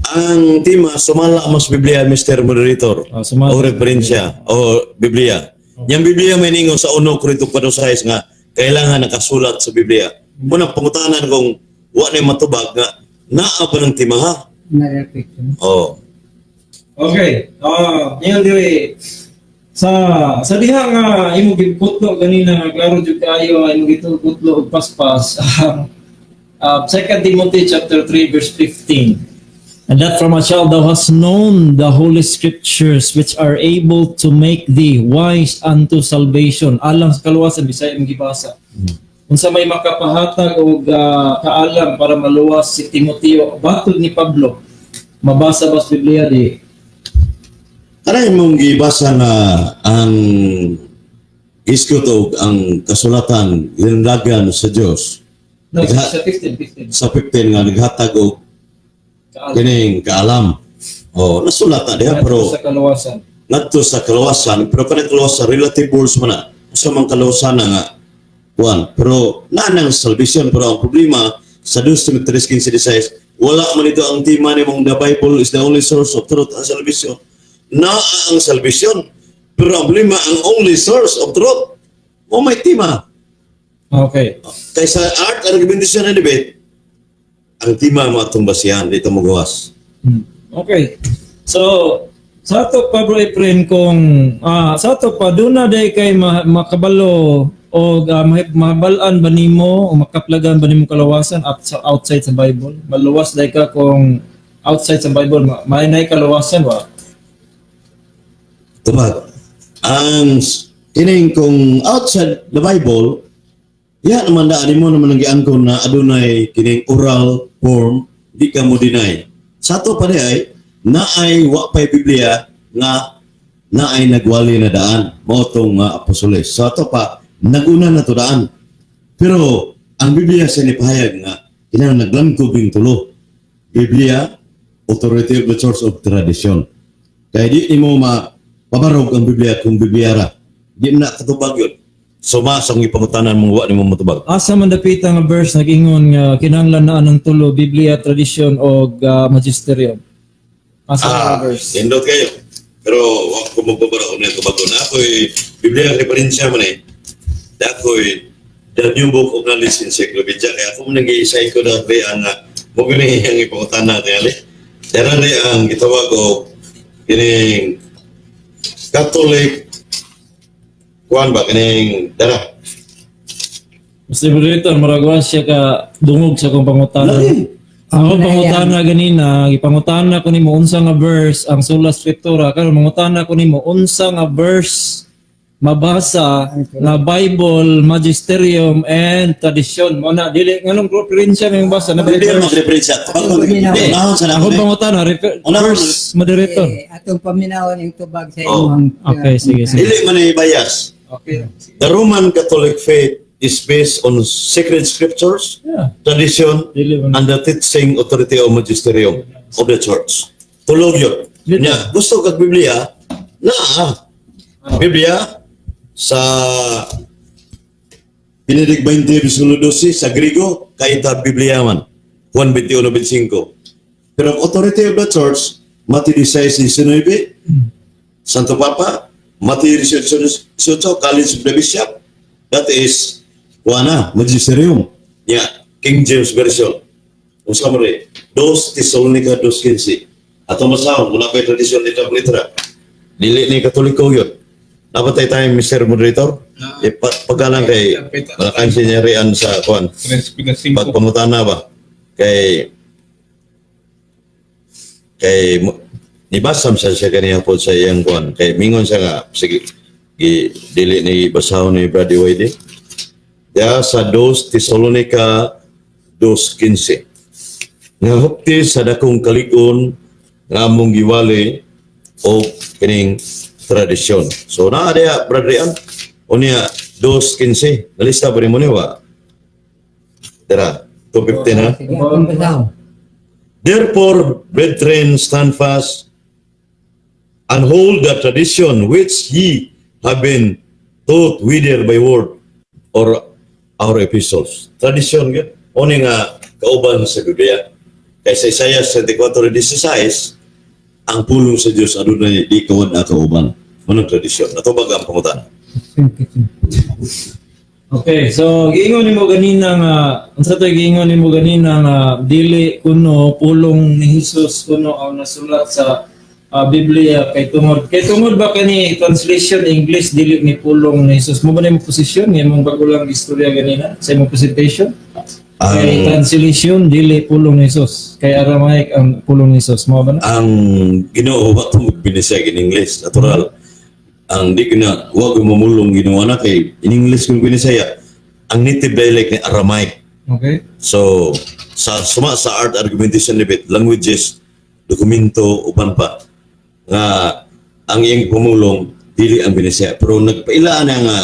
Ang tema, sumala mo sa Biblia, Mr. Moderator. Oh, sumala. O referensya, o Biblia. Yang Biblia may ningon sa 1 Korinto 4:6 nga kailangan nakasulat sa Biblia. Muna pangutanan kung wa na matubag nga naa pa ng tema ha. Another question. Oh. Okay. Ah, ngayon diri sa diha nga imo giputlo ganina nga klaro jud kaayo nga imo gitutlo og paspas. 2 Timothy chapter 3 verse 15. And that from a child thou hast known the holy scriptures, which are able to make thee wise unto salvation. Alang sa kaluwasan, bisaya imong gibasa. Unsa may makapahatag og kaalam para maluwas si Timoteo batod ni Pablo. Mabasa ba sa Biblia di? Aray mong gibasa nga ang isgot og ang kasulatan ginlagan sa Dios No, sa 15, 15. sa 15 nga naghatag og Kaalam. kining kaalam. Oh, nasulat na diha pero Sa kaluwasan. ngadto sa kaluwasan, pero kanang kaluwasan relative words man na sa mga kaluwasan na nga kuan, pero naa nang salvation, pero ang problema sa 2 Timothy 3:15 wala man ito ang tema nimong the Bible is the only source of truth and salvation. Naa ang salvation, pero ang problema ang only source of truth mo may tema. Kaysa art argumentation and debate ang tema mo atong basihan dito mo gawas. Okay. So, sa ato pa, Bro Efren, kung sa ato pa doon na day kay makabalo o mabalaan ba nimo o makaplagan ba nimo kalawasan at sa outside sa Bible? Maluwas day ka kung outside sa Bible, may nay kalawasan ba? Tubag. Ang kining kung outside the Bible, ya naman daan mo naman ang giangkon na adunay kining oral form, di ka mo deny. Sa ato pa di ay naay wa pay Biblia nga naay nagwali na daan mao tong nga apostoles. Sa ato pa naguna na to daan. Pero ang Biblia sa nipahayag nga kinahanglan naglangkob yung tulo. Biblia, authority of the Church of Tradition. Kaya di nimo mapabarog ang Biblia kung Biblia ra. Di na katubag yun. Suma sa akong ipangutanan mong wa nimo matubag. Asa man dapita nga verse nag-ingon nga kinahanglan na anong tulo, Biblia, tradisyon o magisterium? Asa man Ah, nga verse? nindot kayo. Pero wa ko magbabara og na tubag na ako'y Biblia referensya man eh. Ako'y The New Book of Knowledge Encyclopedia. Kaya ako man nag-iisay ko na rin ang mo gani ang ipangutana tingali. Dara rin ang gitawag og kining Catholic kuan ba kining dara. Mr. Moderator, murag wa siya ka dungog sa akong pangutana. Lagi. Ang akong Ang pangutana ganina, gipangutana ko nimo unsa nga verse ang sola scriptura, karon mangutana ko nimo unsa nga verse mabasa nga Bible, Magisterium and tradisyon. Mo na dili nganong referensya nga yung basa na Biblia mo referensya. Tubag mo unahon sa Akong nako. pangutana, Unahon. verse, moderator. Eh, atong paminawon yung tubag sa Oh. imong Okay, sige, sige. Dili man ay bias. Okay. The Roman Catholic faith is based on sacred scriptures, tradition, Dili man. and the teaching authority of magisterium of the church. Tulog yun. Dito. Nya, gusto kag Biblia, na Biblia sa Benedict 20, versikulo 12, sa Grigo, kay ta Biblia man. Juan 21, 25. Pero ang authority of the church, Matthew 16, 19, Santo Papa, Matthew 18, 18, College of the Bishop, that is, kuana, Magisterium. Yeah, King James Version. Kung sa mo rin, 2 Tesalonica 2.15. Ato masahon, mula pa yung tradisyon nito ang litra. Dili ni Katoliko yun. Dapat tayo tayo, Mr. Moderator. Na. E, pagkalang kay, malakan sinyarian sa kuan. 3.5. Pagpangutana ba? Kay nibasam sa siya kaniya po sa iyang kuan. Kay mingon siya nga, sige, gi, dili ni basahon ni Brady Wade. Ya sa 2 Tesalonica 2.15. Nga hupti sa dakong kalig-on nga among giwali o kining tradisyon. So naa diya, Brother Ian, unya 2.15. Nalista ba rin mo niwa? Tara, 2.15 ha? Sige, akong basahon. Therefore, brethren, stand fast and hold the tradition which ye have been taught, whether by word or our epistles. Tradition, gyud. Oni nga kauban sa Biblia. Kay sa Isaiah 74:16, ang pulong sa Dios adunay di kawad na kauban. Manong tradisyon. Natubag ang pangutana. Thank you. Okay, so giingon nimo ganina nga unsa toy giingon nimo ganina nga dili kuno pulong ni Jesus kuno ang nasulat sa Biblia kay tungod ba kani translation English dili ni pulong ni Jesus mo ba na imong posisyon nga imong bago lang istorya ganina sa imong presentation kay translation dili pulong ni Jesus kay Aramaic ang pulong ni Jesus mo ba na? Ang Ginoo wa tungod binisaya in English natural ang di na wa ko mamulong Ginoo na kay in English kung binisaya. Ang native dialect ni Aramaic. So sa suma sa art argumentation debate languages, dokumento, uban pa nga ang iyang pumulong dili ang binisaya, pero nagpailaan na nga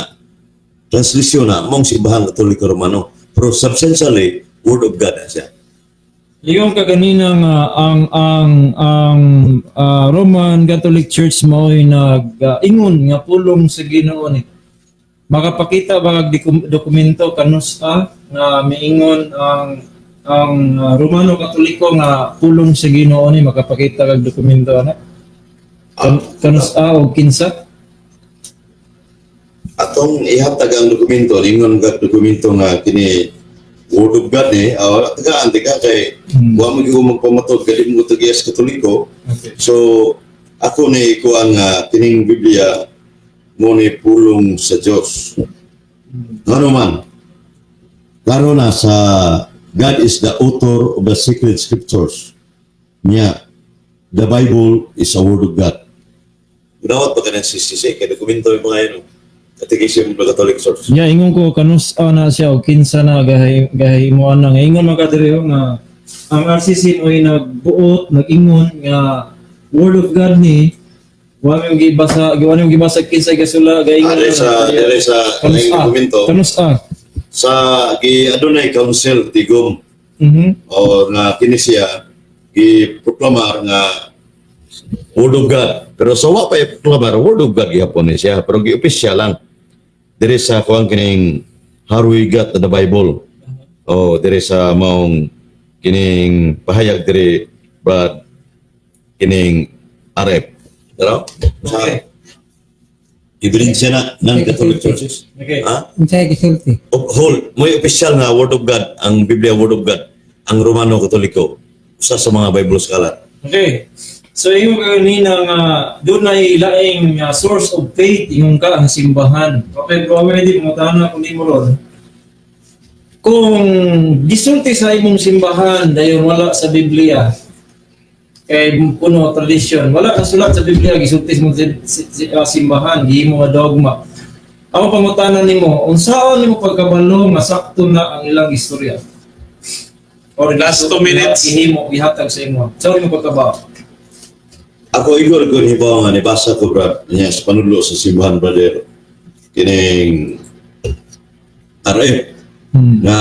translation na mong Simbahang Katoliko Romano, pero substantially word of God na siya. Ingon ka ganina nga ang Roman Catholic Church mao'y nag-ingon nga pulong sa Ginoo ni. Makapakita ba kag dokumento kanus-a nga miingon ang Romano Katoliko nga pulong sa Ginoo ni? Makapakita kag dokumento ana? Kanus-a o kinsa? Atong ihatag ang dokumento, ingon ka dokumento nga kini word of God ni, tagaan tika kay wa mo gyud magpamatod kay di mo tagiyas Katoliko. So ako ni kuan nga kining Biblia mo ni pulong sa Dios. Ngano man? Klaro na sa God is the author of the sacred scriptures. Nya, the Bible is a word of God. Gudawat pa ka ng CCC, kay dokumento yung mga yun. Catechism of the Catholic Church. Ya, ingon ko kanus-a na siya o kinsa na gahi gahimuan na nga ingon man ka diri oh, nga ang RCC mo'y nagbuot nag-ingon nga word of God ni wa mo gibasa, wa mo gibasa kinsa gasula gaingon. Dire sa kanus kanang a dokumento kanus a sa gi adunay council tigom o nga kini siya gi proklamar nga word of God. Pero sa wa pa i-proklamar word of God gihapon ni siya, pero gi-official lang dire sa kuang kining How We Got the Bible. O dire sa maong kining pahayag dire, but kining RF. Pero sa ebidensya na ng Catholic Churches. Ha? Unsay gisulti? Whole, may official nga Word of God, ang Biblia Word of God, ang Romano Katoliko, usa sa mga Bible scholar. Okay. So ingon ka kanina nga dunay laing source of faith ingon ka ang simbahan. Okay, bro, ready pangutana ko nimo ron. Kung gisulti sa imong simbahan dayon wala sa Biblia kay puno tradisyon, wala kasulat sa Biblia, gisulti sa imong simbahan, gihimo nga dogma. Ako pangutana nimo, unsaon nimo pagkabalo nga sakto na ang ilang istorya? Or Last 2 minutes. Gihimo gihatag sa imo. Unsaon nimo pagkabalo? Ako igor ko hibaw nga nibasa ko, brad, niya sa panudlo sa simbahan, brother. Kining RF nga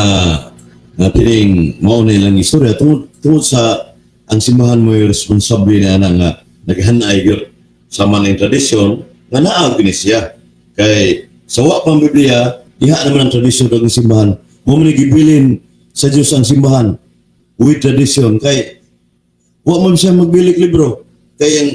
nga kining mao na ilang istorya tungod sa ang simbahan mo yung responsable na ana nga naghanay gyud sa man ang tradisyon nga naa gyud ni siya kay sa wa pang Biblia. Diha naman ang tradisyon ng simbahan. Mao man gibilin sa Dios ang simbahan with tradition kay wa man siya magbilig libro. Kay ang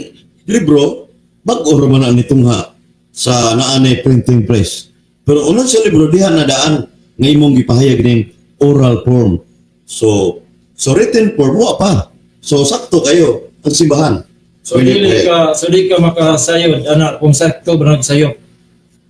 libro bag-o ra man ang nitungha sa naanay printing press. Pero unon sa libro diha na daan nga imong gipahayag ning oral form. So written form wa pa. So sakto kayo ang simbahan. So Pwede dili pahayag. ka, so di ka makasayod ana kung sakto ba nagsayop.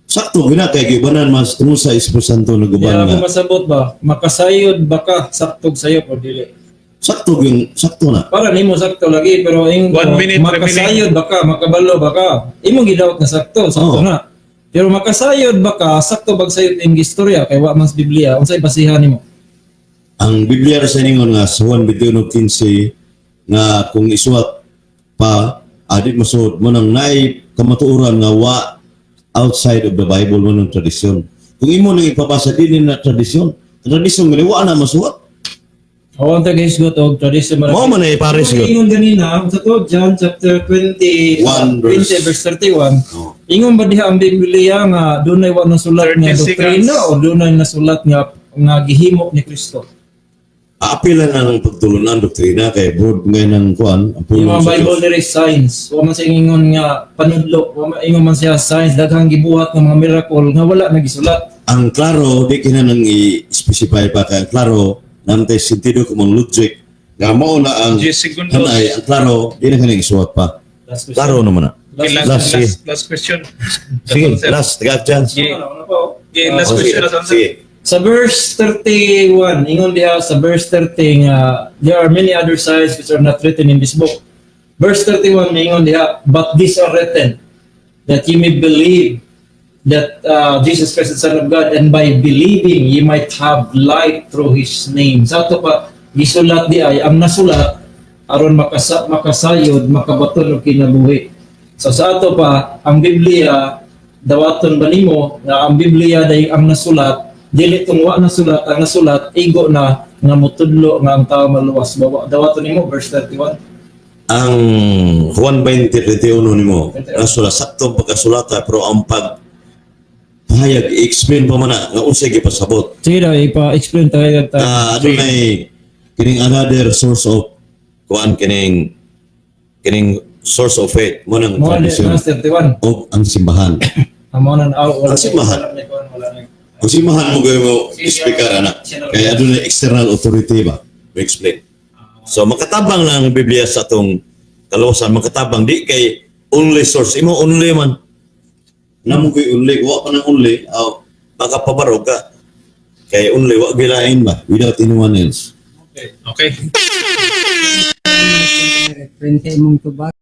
Sakto gina kay giubanan mas tungod sa Espiritu Santo naguban Kaya nga. ako masabot ba, makasayod ba ka saktog sayop o dili? Sakto gyud, sakto na. Para nimo sakto lagi, pero ing One minute makasayod ba ka, makabalo ba ka? Imong gidawat nga sakto, sakto Oo. na. Pero makasayod ba ka, sakto bag sayop imong istorya kay wa man sa Biblia, unsay basihan nimo? Ang Biblia ra sa ningon nga sa Juan 21:15 nga kung isuwat pa adi masuod mo nang naay kamatuoran nga wa outside of the Bible mo ng tradisyon. Kung imo nang ipabasa dinhi na tradisyon, ang tradisyon gani wa na masuwat. O ang taga-hisgot og tradisyon Mao man ay pares gyud. Ingon ganina, sa to John chapter 20, One 20 verse. verse 31. Oh. Ingon ba diha ang Biblia nga dunay wa nasulat nga 30 doktrina seconds. o dunay nasulat nga nga gihimo ni Kristo? Apila na ng pagtulunan doktrina kay broad ngay ng kuan ang Yung pulong mga sa Bible Dios. diri signs, wa man siya ingon nga panudlo, wa man ingon man siya signs, daghang gibuhat nga mga miracle nga wala nagisulat. Ang klaro di kina nang i-specify pa kay ang klaro nantay sentido kumong logic nga mao na ang 10 segundos. hanay ang klaro di na kanang isuwat pa. Last question. Klaro naman na. Okay, last, Last, last, sige. last question. Sige, last, taga chance. Yeah. Ano, ano pa, oh? Okay, last Oh, question. sige, Last answer. sige. Sa verse 31, ingon diha sa verse 30 nga there are many other signs which are not written in this book. Verse 31 ingon diha, "But these are written that you may believe that Jesus Christ is the Son of God, and by believing ye might have life through His name." Sa ato pa gisulat di ay ang nasulat aron makasayod, makabaton og kinabuhi. So sa ato pa ang Biblia, dawaton ba nimo nga ang Biblia dahil ang nasulat, dili tong wa nasulat, ang nasulat igo na nga motudlo nga ang tao maluwas ba? Dawaton nimo verse 31? Ang Juan 20:31 nimo, nasula sakto ang pagkasulata pero ang pag pahayag i-explain pa man na nga unsay gipasabot. Sige daw, ipa-explain tayo tayo. Ah, adunay kining another source of kuan, kining source of faith mo ng Mo na tradisyon 31. o ang simbahan. Ang mo na aw wala Ang simbahan. wala na wala na. Ang simbahan mo gawin mo speaker ana. Kaya adunay external authority ba? Mo explain. So makatabang lang ang Biblia sa atong kaluwasan, makatabang di kay only source imo only man. Namo koy only, wa pa nang only, aw makapabarog ka. Kay only wa gilain ba without anyone else. Okay. Okay. Reference sa imong tubag.